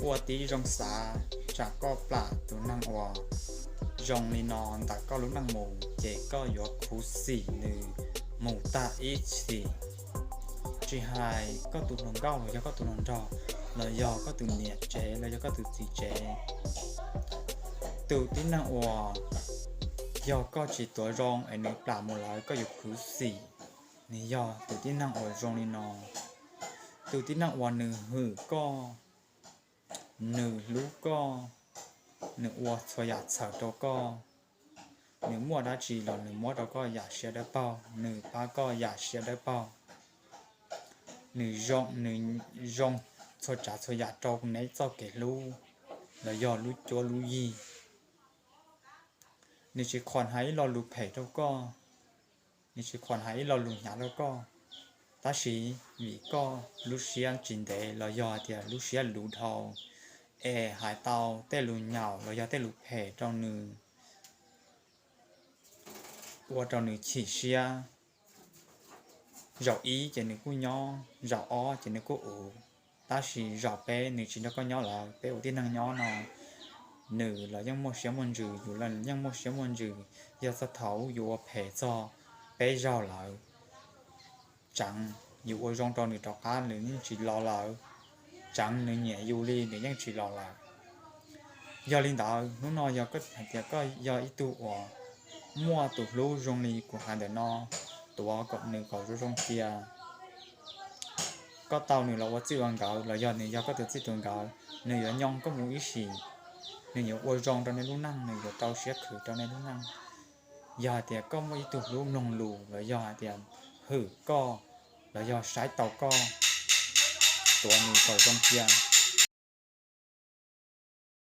Ua tib zoo xav, tsam koj plam tus neeg uas zoo li no ntawm koj lub neej mus ces koj yuav khuv xim nws mus tag ib txhis. Tsis hais koj tus hluas nkauj los yog koj tus hluas nraug, los yog koj tus niam tsev los yog koj tus txiv tsev, tus tib neeg uas yog koj tsis tuav zoo es nws plam mus lawm koj yuav khuv xim, nws yog tus tib neeg uas zoo li no. Tus tib neeg uas nws hwm koj, nws hlub koj, nws ua txhua yam txhaum rau koj, nws muaj dab tsi los nws muab rau koj yam siab dawb paug, nws pab koj yam siab dawb paug, nws zoo, nws zoo txhua tsav txhua yam rau neb txoj kev hlub los yog lub cuab lub yig. Nws tsis khuam hais ib lo lus phem rau koj, nws tsis khuam hais ib lo lus hnyav rau koj, tab sis vim koj lub siab tsis ntev los yog hais tias lub siab luv dhau, es hais tau tej lus nyaum los yog tej lus phem rau nws, ua rau nws chim siab. Zaum ib ces nws kuj nyob, zaum ob ces nws kuj ua, tab sis zaum peb nws tsis nrog koj nyob lawm, peb ua tib neeg nyob no, nws los yeej muaj siab muaj ntsws, yus los yeej muaj siab muaj ntsws. Yog txog thaum yus ua phem txog peb zaug lawm, tseev yus ua zoo rau nws rov qab nws yeej tsis los lawm, tseev nws nyiam yus li nws yeej tsis los lawm. Yog li ntawd hnub no yog koj hais tias koj yog ib tug uas muaj tus hlub zoo li kuv hais ntawm no, tuav kom nws kom zoo zoo cia. Koj tau nws los ua txij ua nkawm los yog nws yog koj tus txij tus nkawm, nws yuav nyob koj mus ib sim, nws yuav ua zoo rau nej lub neej, nws yuav rau siab khwv rau nej lub neej. Yog hais tias koj muaj ib tug hlub mloog lus los yog hais tias hwm koj los yog saib taus koj, tuav nws kom zoo cia.